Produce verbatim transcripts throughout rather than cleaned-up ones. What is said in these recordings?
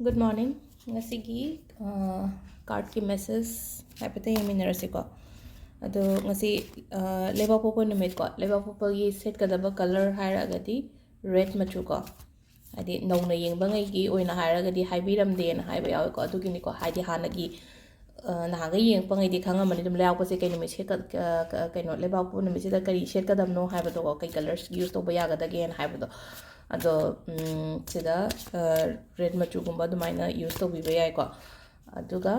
Good morning. ꯉꯁꯤꯒꯤ ꯀꯥꯔꯠꯀꯤ message ꯍꯥꯏꯐꯦꯠꯇꯪ ꯌꯦꯡꯃꯤꯟꯅꯔꯁꯤꯀꯣ꯫ ꯑꯗꯣ ꯉꯁꯤ ꯂꯩꯕꯥꯛꯄꯣꯛꯄ ꯅꯨꯃꯤꯠꯀꯣ, ꯂꯩꯕꯥꯛꯄꯣꯛꯄꯒꯤ ꯁꯦꯠꯀꯗꯕ ꯀꯂꯔ ꯍꯥꯏꯔꯒꯗꯤ ꯔꯦꯗ ꯃꯆꯨꯀꯣ꯫ ꯍꯥꯏꯗꯤ ꯅꯧꯅ ꯌꯦꯡꯕꯉꯩꯒꯤ ꯑꯣꯏꯅ ꯍꯥꯏꯔꯒꯗꯤ ꯍꯥꯏꯕꯤꯔꯝꯗꯦꯅ ꯍꯥꯏꯕ ꯌꯥꯎꯋꯦꯀꯣ꯫ ꯑꯗꯨꯒꯤꯅꯤꯀꯣ, ꯍꯥꯏꯗꯤ ꯍꯥꯟꯅꯒꯤ ꯅꯍꯥꯟꯈꯩ ꯌꯦꯡꯉꯛꯄꯉꯩꯗꯤ ꯈꯪꯉꯝꯃꯅꯤ ꯑꯗꯨꯝ, ꯂꯩꯕꯥꯛꯄꯣꯛꯄꯁꯦ ꯀꯩ ꯅꯨꯃꯤꯠ ꯁꯦꯠꯀ-, ꯀꯩꯅꯣ, ꯂꯩꯕꯥꯛꯄꯣꯛꯄ ꯅꯨꯃꯤꯠꯁꯤꯗ ꯀꯔꯤ ꯁꯦꯠꯀꯗꯕꯅꯣ ꯍꯥꯏꯕꯗꯣꯀꯣ, ꯀꯩ ꯀꯂꯔꯁ ꯌꯨꯁ ꯇꯧꯕ ꯌꯥꯒꯗꯒꯦꯅ ꯍꯥꯏꯕꯗꯣ꯫ ꯑꯗꯣ ꯁꯤꯗ ꯔꯦꯗ ꯃꯆꯨꯒꯨꯝꯕ ꯑꯗꯨꯃꯥꯏꯅ ꯌꯨꯁ ꯇꯧꯕꯤꯕ ꯌꯥꯏꯀꯣ꯫ ꯑꯗꯨꯒ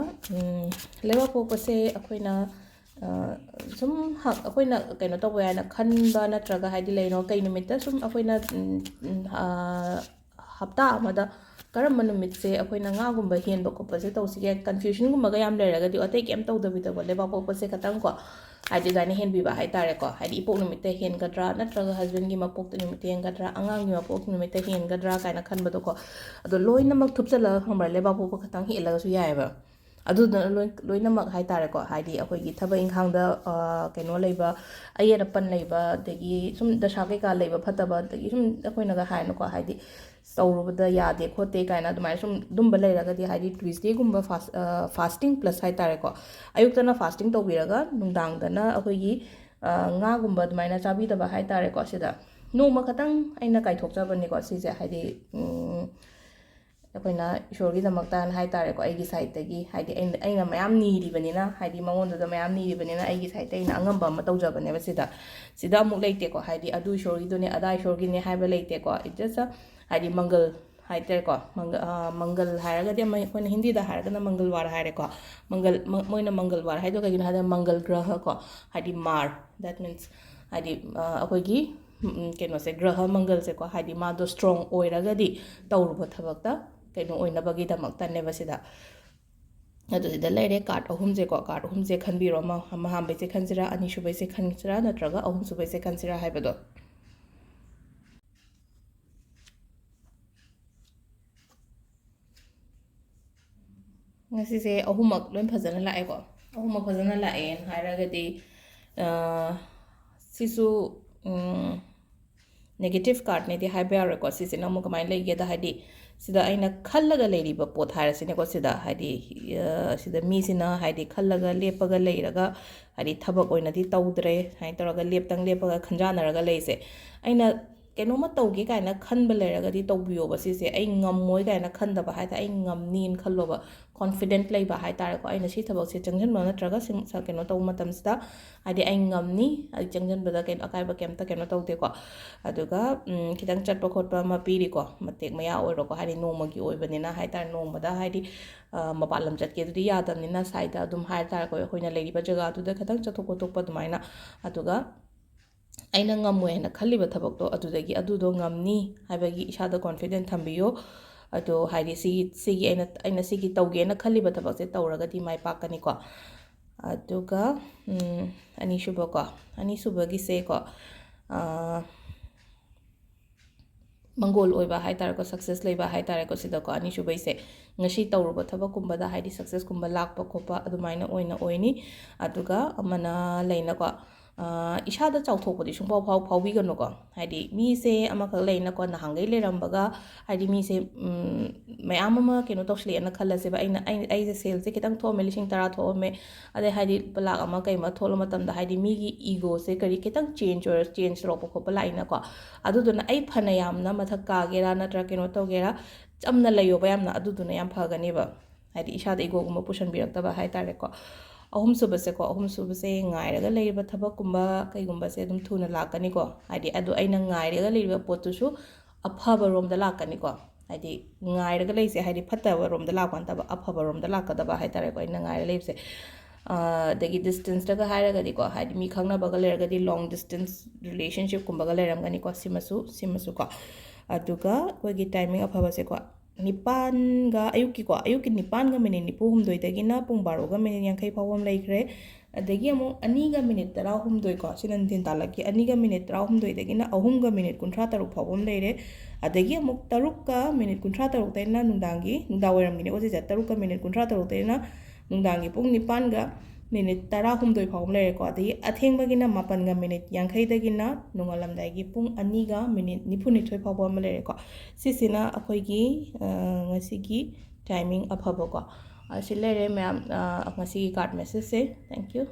ꯂꯩꯕꯥꯛꯄꯣꯛꯄꯁꯦ ꯑꯩꯈꯣꯏꯅ ꯁꯨꯝ ꯑꯩꯈꯣꯏꯅ ꯀꯩꯅꯣ ꯇꯧꯕ ꯌꯥꯏꯅ ꯈꯟꯕ, ꯅꯠꯇ꯭ꯔꯒ ꯍꯥꯏꯗꯤ ꯂꯩꯅꯣ, ꯀꯩ ꯅꯨꯃꯤꯠꯇ ꯁꯨꯝ ꯑꯩꯈꯣꯏꯅ ꯍꯞꯇꯥ ꯑꯃꯗ ꯀꯔꯝꯕ ꯅꯨꯃꯤꯠꯁꯦ ꯑꯩꯈꯣꯏꯅ ꯉꯥꯒꯨꯝꯕ ꯍꯦꯟꯕ ꯈꯣꯠꯄꯁꯦ ꯇꯧꯁꯤꯒꯦ, ꯀꯟꯐ꯭ꯌꯨꯖꯟꯒꯨꯝꯕꯒ ꯌꯥꯝ ꯂꯩꯔꯒꯗꯤ ꯑꯇꯩ ꯀꯩꯝ ꯇꯧꯗꯕꯤꯗꯀꯣ, ꯂꯩꯕꯥꯛꯄꯣꯛꯄꯁꯦ ꯈꯇꯪꯀꯣ, ꯍꯥꯏꯗꯤ ꯑꯗꯨꯃꯥꯏꯅ ꯍꯦꯟꯕꯤꯕ ꯍꯥꯏꯇꯥꯔꯦꯀꯣ꯫ ꯍꯥꯏꯗꯤ ꯏꯄꯣꯛ ꯅꯨꯃꯤꯠꯇ ꯍꯦꯟꯒꯗ꯭ꯔꯥ, ꯅꯠꯇ꯭ꯔꯒ ꯍꯁꯕꯦꯟꯒꯤ ꯃꯄꯣꯛꯇ ꯅꯨꯃꯤꯠꯇ ꯍꯦꯟꯒꯗ꯭ꯔꯥ, ꯑꯉꯥꯡꯒꯤ ꯃꯄꯣꯛ ꯅꯨꯃꯤꯠꯇ ꯍꯦꯟꯒꯗ꯭ꯔꯥ ꯀꯥꯏꯅ ꯈꯟꯕꯗꯣꯀꯣ꯫ ꯑꯗꯣ ꯂꯣꯏꯅꯃꯛ ꯊꯨꯞꯆꯜꯂꯒ ꯈꯪꯕ꯭ꯔꯥ, ꯂꯩꯕꯥꯛꯄꯣꯛꯄ ꯈꯇꯪ ꯍꯦꯜꯂꯒꯁꯨ ꯌꯥꯏꯑꯕ꯫ ꯑꯗꯨꯗꯨꯅ ꯂꯣꯏ-, ꯂꯣꯏꯅꯃꯛ ꯍꯥꯏꯇꯥꯔꯦꯀꯣ, ꯍꯥꯏꯗꯤ ꯑꯩꯈꯣꯏꯒꯤ ꯊꯕꯛ ꯏꯪꯈꯥꯡꯗ ꯀꯩꯅꯣ ꯂꯩꯕ, ꯑꯌꯦꯠ ꯑꯄꯟ ꯂꯩꯕ, ꯑꯗꯒꯤ ꯁꯨꯝ ꯗꯁꯥ ꯀꯩꯀꯥ ꯂꯩꯕ ꯐꯠꯇꯕ, ꯑꯗꯒꯤ ꯁꯨꯝ ꯑꯩꯈꯣꯏꯅꯒ ꯍꯥꯏꯅꯀꯣ, ꯍꯥꯏꯗꯤ ꯇꯧꯔꯨꯕꯗ ꯌꯥꯗꯦ ꯈꯣꯠꯇꯦ ꯀꯥꯏꯅ ꯑꯗꯨꯃꯥꯏꯅ ꯁꯨꯝ ꯑꯗꯨꯝꯕ ꯂꯩꯔꯒꯗꯤ, ꯍꯥꯏꯗꯤ ꯇ꯭ꯌꯨꯁꯗꯦꯒꯨꯝꯕ ꯐꯥꯁ-, ꯐꯥꯁꯇꯤꯡ ꯄ꯭ꯂꯁ ꯍꯥꯏꯇꯥꯔꯦꯀꯣ, ꯑꯌꯨꯛꯇꯅ ꯐꯥꯁꯇꯤꯡ ꯇꯧꯕꯤꯔꯒ ꯅꯨꯡꯗꯥꯡꯗꯅ ꯑꯩꯈꯣꯏꯒꯤ ꯉꯥꯒꯨꯝꯕ ꯑꯗꯨꯃꯥꯏꯅ ꯆꯥꯕꯤꯗꯕ ꯍꯥꯏꯇꯥꯔꯦꯀꯣ꯫ ꯁꯤꯗ ꯅꯣꯡꯃ ꯈꯛꯇꯪ ꯑꯩꯅ ꯀꯥꯏꯊꯣꯛꯆꯕꯅꯤꯀꯣ ꯁꯤꯁꯦ, ꯍꯥꯏꯗꯤ ꯑꯩꯈꯣꯏꯅ ꯏꯁꯣꯔꯒꯤꯗꯃꯛꯇꯅ ꯍꯥꯏꯇꯥꯔꯦꯀꯣ, ꯑꯩꯒꯤ ꯁꯥꯏꯠꯇꯒꯤ, ꯍꯥꯏꯗꯤ ꯑꯩꯅ, ꯑꯩꯅ ꯃꯌꯥꯝ ꯅꯤꯔꯤꯕꯅꯤꯅ, ꯍꯥꯏꯗꯤ ꯃꯉꯣꯟꯗꯨꯗ ꯃꯌꯥꯝ ꯅꯤꯔꯤꯕꯅꯤꯅ ꯑꯩꯒꯤ ꯁꯥꯏꯠꯇ ꯑꯩꯅ ꯑꯉꯝꯕ ꯑꯃ ꯇꯧꯖꯕꯅꯦꯕ ꯁꯤꯗ꯫ ꯁꯤꯗ ꯑꯃꯨꯛ ꯂꯩꯇꯦꯀꯣ, ꯍꯥꯏꯗꯤ ꯑꯗꯨ ꯏꯁꯣꯔꯒꯤꯗꯨꯅꯦ, ꯑꯗꯥ ꯏꯁꯣꯔꯒꯤꯅꯦ ꯍꯥꯏꯕ ꯂꯩꯇꯦꯀꯣ꯫ It's just a, ꯍꯥꯏꯗꯤ ꯃꯪꯒꯜ ꯍꯥꯏꯇꯥꯔꯦꯀꯣ, ꯃꯪꯒ-, ꯃꯪꯒꯜ ꯍꯥꯏꯔꯒꯗꯤ ꯑꯃ ꯑꯩꯈꯣꯏꯅ ꯍꯤꯟꯗꯤꯗ ꯍꯥꯏꯔꯒꯅ ꯃꯪꯒꯜꯋꯥꯔ ꯍꯥꯏꯔꯦꯀꯣ꯫ ꯃꯪꯒꯜ, ꯃ-, ꯃꯣꯏꯅ ꯃꯪꯒꯜꯋꯥꯔ ꯍꯥꯏꯗꯣ ꯀꯩꯒꯤꯅꯣ ꯍꯥꯏꯗ ꯃꯪꯒꯜ ꯒ꯭ꯔꯍ ꯀꯣ, ꯍꯥꯏꯗꯤ ꯃꯥꯔ, that means ꯍꯥꯏꯗꯤ ꯑꯩꯈꯣꯏꯒꯤ ꯀꯩꯅꯣꯁꯦ, ꯒ꯭ꯔꯍ ꯃꯪꯒꯜꯁꯦꯀꯣ, ꯍꯥꯏꯗꯤ ꯃꯥꯗꯣ ꯁ꯭ꯇꯔꯣꯡ ꯑꯣꯏꯔꯒꯗꯤ ꯇꯧꯔꯨꯕ ꯊꯕꯛꯇ ꯀꯩꯅꯣ ꯑꯣꯏꯅꯕꯒꯤꯗꯃꯛꯇꯅꯦꯕ ꯁꯤꯗ꯫ ꯑꯗꯨ ꯁꯤꯗ ꯂꯩꯔꯦ ꯀꯥꯔꯠ ꯑꯍꯨꯝꯁꯦꯀꯣ꯫ ꯀꯥꯔꯠ ꯑꯍꯨꯝꯁꯦ ꯈꯟꯕꯤꯔꯣ, ꯑꯃ, ꯑꯍꯥꯟꯕꯩꯁꯦ ꯈꯟꯁꯤꯔꯥ, ꯑꯅꯤꯁꯨꯕꯩꯁꯦ ꯈꯟꯁꯤꯔꯥ, ꯅꯠꯇ꯭ꯔꯒ ꯑꯍꯨꯝꯁꯨꯕꯩꯁꯦ ꯈꯟꯁꯤꯔꯥ ꯍꯥꯏꯕꯗꯣ꯫ ꯉꯁꯤꯁꯦ ꯑꯍꯨꯝꯃꯛ ꯂꯣꯏ ꯐꯖꯅ ꯂꯥꯛꯑꯦꯀꯣ꯫ ꯑꯍꯨꯝꯃꯛ ꯐꯖꯅ ꯂꯥꯛꯑꯦꯅ ꯍꯥꯏꯔꯒꯗꯤ, ꯑ, ꯁꯤꯁꯨ, ꯎꯝ, negative cardꯅꯦꯗꯤ ꯍꯥꯏꯕ ꯌꯥꯔꯣꯏꯀꯣ꯫ ꯁꯤꯁꯤꯅ ꯑꯃꯨꯛ ꯀꯃꯥꯏꯅ ꯂꯩꯒꯦꯗ, ꯍꯥꯏꯗꯤ ꯁꯤꯗ ꯑꯩꯅ ꯈꯜꯂꯒ ꯂꯩꯔꯤꯕ ꯄꯣꯠ ꯍꯥꯏꯔꯁꯤꯅꯦꯀꯣ, ꯁꯤꯗ ꯍꯥꯏꯗꯤ, ꯑ, ꯁꯤꯗ ꯃꯤꯁꯤꯅ ꯍꯥꯏꯗꯤ ꯈꯜꯂꯒ ꯂꯦꯞꯄꯒ ꯂꯩꯔꯒ ꯍꯥꯏꯗꯤ ꯊꯕꯛ ꯑꯣꯏꯅꯗꯤ ꯇꯧꯗ꯭ꯔꯦ ꯍꯥꯏꯅ ꯇꯧꯔꯒ ꯂꯦꯞꯇꯪ ꯂꯦꯞꯄꯒ ꯈꯟꯖꯥꯟꯅꯔꯒ ꯂꯩꯁꯦ꯫ ꯑꯩꯅ ꯀꯩꯅꯣꯝꯃ ꯇꯧꯒꯦ ꯀꯥꯏꯅ ꯈꯟꯕ ꯂꯩꯔꯒꯗꯤ ꯇꯧꯕꯤꯌꯣꯕ꯫ ꯁꯤꯁꯦ ꯑꯩ ꯉꯝꯃꯣꯏ ꯀꯥꯏꯅ ꯈꯟꯗꯕ ꯍꯥꯏꯇꯥꯔꯦ, ꯑꯩ ꯉꯝꯅꯤꯅ ꯈꯜꯂꯣꯕ꯫ Confident ꯂꯩꯕ ꯍꯥꯏꯇꯥꯔꯦꯀꯣ꯫ ꯑꯩꯅ ꯁꯤ ꯊꯕꯛꯁꯦ ꯆꯪꯁꯤꯟꯕ ꯅꯠꯇ꯭ꯔꯒ ꯁꯤ ꯀꯩꯅꯣ ꯇꯧꯕ ꯃꯇꯝꯁꯤꯗ ꯍꯥꯏꯗꯤ ꯑꯩ ꯉꯝꯅꯤ, ꯑꯩ ꯆꯪꯁꯤꯟꯕꯗ ꯀꯩꯅꯣ ꯑꯀꯥꯏꯕ ꯀꯩꯝꯇ ꯀꯩꯅꯣ ꯇꯧꯗꯦꯀꯣ꯫ ꯑꯗꯨꯒ ꯎꯝ, ꯈꯤꯇꯪ ꯆꯠꯄ ꯈꯣꯠꯄ ꯑꯃ ꯄꯤꯔꯤꯀꯣ, ꯃꯇꯦꯛ ꯃꯌꯥ ꯑꯣꯏꯔꯣꯀꯣ, ꯍꯥꯏꯗꯤ ꯅꯣꯡꯃꯒꯤ ꯑꯣꯏꯕꯅꯤꯅ ꯍꯥꯏꯇꯥꯔꯦ, ꯅꯣꯡꯃꯗ ꯍꯥꯏꯗꯤ ꯑ, ꯃꯄꯥꯟ ꯂꯝ ꯆꯠꯀꯦ ꯑꯗꯨꯗꯤ ꯌꯥꯗꯕꯅꯤꯅ ꯁ꯭ꯋꯥꯏꯗ ꯑꯗꯨꯝ ꯍꯥꯏꯇꯥꯔꯦꯀꯣ, ꯑꯩꯈꯣꯏꯅ ꯂꯩꯔꯤꯕ ꯖꯒꯥꯗꯨꯗ ꯈꯤꯇꯪ ꯆꯠꯊꯣꯛ ꯈꯣꯠꯇꯣꯛꯄ ꯑꯗꯨꯃꯥꯏꯅ꯫ ꯑꯗꯨꯒ ꯑꯩꯅ ꯉꯝꯃꯣꯏ ꯍꯥꯏꯅ ꯈꯜꯂꯤꯕ ꯊꯕꯛꯇꯣ ꯑꯗꯨꯗꯒꯤ ꯑꯗꯨꯗꯣ ꯉꯝꯅꯤ ꯍꯥꯏꯕꯒꯤ ꯏꯁꯥꯗ confident ꯊꯝꯕꯤꯌꯣ꯫ ꯑꯗꯣ ꯍꯥꯏꯗꯤ ꯁꯤꯒꯤ, ꯁꯤꯒꯤ ꯑꯩꯅ, ꯑꯩꯅ ꯁꯤꯒꯤ ꯇꯧꯒꯦꯅ ꯈꯜꯂꯤꯕ ꯊꯕꯛꯁꯦ ꯇꯧꯔꯒꯗꯤ ꯃꯥꯏ ꯄꯥꯛꯀꯅꯤꯀꯣ꯫ ꯑꯗꯨꯒ ꯎꯝ, ꯑꯅꯤꯁꯨꯕꯀꯣ, ꯑꯅꯤꯁꯨꯕꯒꯤꯁꯦꯀꯣ, ꯑ, ꯃꯪꯒꯣꯜ ꯑꯣꯏꯕ ꯍꯥꯏꯇꯥꯔꯦꯀꯣ, success ꯂꯩꯕ ꯍꯥꯏꯇꯥꯔꯦꯀꯣ꯫ ꯁꯤꯗꯀꯣ ꯑꯅꯤꯁꯨꯕꯩꯁꯦ ꯉꯁꯤ ꯇꯧꯔꯨꯕ ꯊꯕꯛꯀꯨꯝꯕꯗ ꯍꯥꯏꯗꯤ successꯀꯨꯝꯕ ꯂꯥꯛꯄ ꯈꯣꯠꯄ ꯑꯗꯨꯃꯥꯏꯅ ꯑꯣꯏꯅ ꯑꯣꯏꯅꯤ꯫ ꯑꯗꯨꯒ ꯑꯃꯅ ꯂꯩꯅꯀꯣ, ꯑ, ꯏꯁꯥꯗ ꯆꯥꯎꯊꯣꯛꯄꯗꯤ ꯁꯨꯡꯐꯥꯎ ꯐꯥꯎ-, ꯐꯥꯎꯕꯤꯒꯅꯨꯀꯣ꯫ ꯍꯥꯏꯗꯤ ꯃꯤꯁꯦ ꯑꯃꯈꯛ ꯂꯩꯅꯀꯣ, ꯅꯍꯥꯟꯈꯩ ꯂꯩꯔꯝꯕꯒ ꯍꯥꯏꯗꯤ ꯃꯤꯁꯦ, ꯎꯝ, ꯃꯌꯥꯝ ꯑꯃ ꯀꯩꯅꯣ ꯇꯧꯁꯤꯜꯂꯛꯑꯦꯅ ꯈꯜꯂꯁꯦꯕ꯫ ꯑꯩꯅ, ꯑꯩ, ꯑꯩꯁꯦ saleꯁꯦ ꯈꯤꯇꯪ ꯊꯣꯛꯑꯝꯃꯦ, ꯂꯤꯁꯤꯡ ꯇꯔꯥ ꯊꯣꯛꯑꯝꯃꯦ, ꯑꯗꯩ ꯍꯥꯏꯗꯤ ꯂꯥꯛ ꯑꯃ ꯀꯩ ꯑꯃ ꯊꯣꯛꯂ ꯃꯇꯝꯗ ꯍꯥꯏꯗꯤ ꯃꯤꯒꯤ egoꯁꯦ ꯀꯔꯤ ꯈꯤꯇꯪ change ꯑꯣꯏꯔ, change ꯇꯧꯔꯛꯄ ꯈꯣꯠꯄ ꯂꯥꯛꯏꯅꯀꯣ꯫ ꯑꯗꯨꯗꯨꯅ ꯑꯩ ꯐꯅ ꯌꯥꯝꯅ ꯃꯊꯛ ꯀꯥꯒꯦꯔꯥ ꯅꯠꯇ꯭ꯔꯒ ꯀꯩꯅꯣ ꯇꯧꯒꯦꯔꯥ, ꯆꯝꯅ ꯂꯩꯌꯣꯕ, ꯌꯥꯝꯅ ꯑꯗꯨꯗꯨꯅ ꯌꯥꯝ ꯐꯒꯅꯦꯕ꯫ ꯍꯥꯏꯗꯤ ꯏꯁꯥꯗ egoꯒꯨꯝꯕ ꯄꯨꯁꯟꯕꯤꯔꯛꯇꯕ ꯍꯥꯏꯇꯥꯔꯦꯀꯣ꯫ ꯑꯍꯨꯝꯁꯨꯕꯁꯦꯀꯣ, ꯑꯍꯨꯝꯁꯨꯕꯁꯦ ꯉꯥꯏꯔꯒ ꯂꯩꯔꯤꯕ ꯊꯕꯛꯀꯨꯝꯕ ꯀꯩꯒꯨꯝꯕꯁꯦ ꯑꯗꯨꯝ ꯊꯨꯅ ꯂꯥꯛꯀꯅꯤꯀꯣ꯫ ꯍꯥꯏꯗꯤ ꯑꯗꯣ ꯑꯩꯅ ꯉꯥꯏꯔꯒ ꯂꯩꯔꯤꯕ ꯄꯣꯠꯇꯨꯁꯨ ꯑꯐꯕ ꯔꯣꯝꯗ ꯂꯥꯛꯀꯅꯤꯀꯣ꯫ ꯍꯥꯏꯗꯤ ꯉꯥꯏꯔꯒ ꯂꯩꯁꯦ ꯍꯥꯏꯗꯤ ꯐꯠꯇꯕ ꯔꯣꯝꯗ ꯂꯥꯛꯄ ꯅꯠꯇꯕ, ꯑꯐꯕ ꯔꯣꯝꯗ ꯂꯥꯛꯀꯗꯕ ꯍꯥꯏꯇꯥꯔꯦꯀꯣ, ꯑꯩꯅ ꯉꯥꯏꯔ ꯂꯩꯕꯁꯦ꯫ ꯑ, ꯑꯗꯒꯤ distanceꯇꯒ ꯍꯥꯏꯔꯒꯗꯤꯀꯣ, ꯍꯥꯏꯗꯤ ꯃꯤ ꯈꯪꯅꯕꯒ ꯂꯩꯔꯒꯗꯤ long distance relationshipꯀꯨꯝꯕꯒ ꯂꯩꯔꯝꯒꯅꯤꯀꯣ, ꯁꯤꯃꯁꯨ, ꯁꯤꯃꯁꯨꯀꯣ꯫ ꯑꯗꯨꯒ ꯑꯩꯈꯣꯏꯒꯤ timing ꯑꯐꯕꯁꯦꯀꯣ, ꯅꯤꯄꯥꯟꯒ, ꯑꯌꯨꯛꯀꯤꯀꯣ, ꯑꯌꯨꯛꯀꯤ ꯅꯤꯄꯥꯟꯒ minute ꯅꯤꯐꯨ ꯍꯨꯝꯗꯣꯏꯗꯒꯤꯅ ꯄꯨꯡ ꯕꯥꯔꯣꯒ minute ꯌꯥꯡꯈꯩ ꯐꯥꯎꯕ ꯑꯃ ꯂꯩꯈ꯭ꯔꯦ꯫ ꯑꯗꯒꯤ ꯑꯃꯨꯛ ꯑꯅꯤꯒ minute ꯇꯔꯥꯍꯨꯝꯗꯣꯏꯀꯣ, ꯁꯤꯅ ꯅꯨꯡꯊꯤꯟ ꯇꯥꯂꯛꯀꯤ ꯑꯅꯤꯒ minute ꯇꯔꯥꯍꯨꯝꯗꯣꯏꯗꯒꯤꯅ ꯑꯍꯨꯝꯒ minute ꯀꯨꯟꯊ꯭ꯔꯥ ꯇꯔꯨꯛ ꯐꯥꯎꯕ ꯑꯃ ꯂꯩꯔꯦ꯫ ꯑꯗꯒꯤ ꯑꯃꯨꯛ ꯇꯔꯨꯛꯀ minute ꯀꯨꯟꯊ꯭ꯔꯥ ꯇꯔꯨꯛꯇꯩꯅ ꯅꯨꯡꯗꯥꯡꯒꯤ, ꯅꯨꯡꯗꯥꯡ ꯋꯥꯏꯔꯝꯒꯤꯅꯦꯀꯣ ꯁꯤꯁꯦ, ꯇꯔꯨꯛꯀ minute ꯀꯨꯟꯊ꯭ꯔꯥ ꯇꯔꯨꯛꯇꯩꯅ ꯅꯨꯡꯗꯥꯡꯒꯤ ꯄꯨꯡ ꯅꯤꯄꯥꯟꯒ ꯃꯤꯅꯤꯠ ꯇꯔꯥꯍꯨꯝꯗꯣꯏ ꯐꯥꯎꯕ ꯂꯩꯔꯦꯀꯣ꯫ ꯑꯗꯒꯤ ꯑꯊꯦꯡꯕꯒꯤꯅ ꯃꯥꯄꯟꯒ ꯃꯤꯅꯤꯠ ꯌꯥꯡꯈꯩꯗꯒꯤꯅ ꯅꯣꯡꯉꯥꯜꯂꯝꯗꯥꯏꯒꯤ ꯄꯨꯡ ꯑꯅꯤꯒ ꯃꯤꯅꯤꯠ ꯅꯤꯐꯨꯅꯤꯊꯣꯏ ꯐꯥꯎꯕ ꯑꯃ ꯂꯩꯔꯦꯀꯣ꯫ ꯁꯤꯁꯤꯅ ꯑꯩꯈꯣꯏꯒꯤ ꯉꯁꯤꯒꯤ ꯇꯥꯏꯃꯤꯡ ꯑꯐꯕꯀꯣ꯫ ꯑꯁꯤ ꯂꯩꯔꯦ ꯃꯌꯥꯝ, ꯉꯁꯤꯒꯤ ꯀꯥꯔꯠ ꯃꯦꯁꯦꯖꯁꯦ꯫ Thank you꯫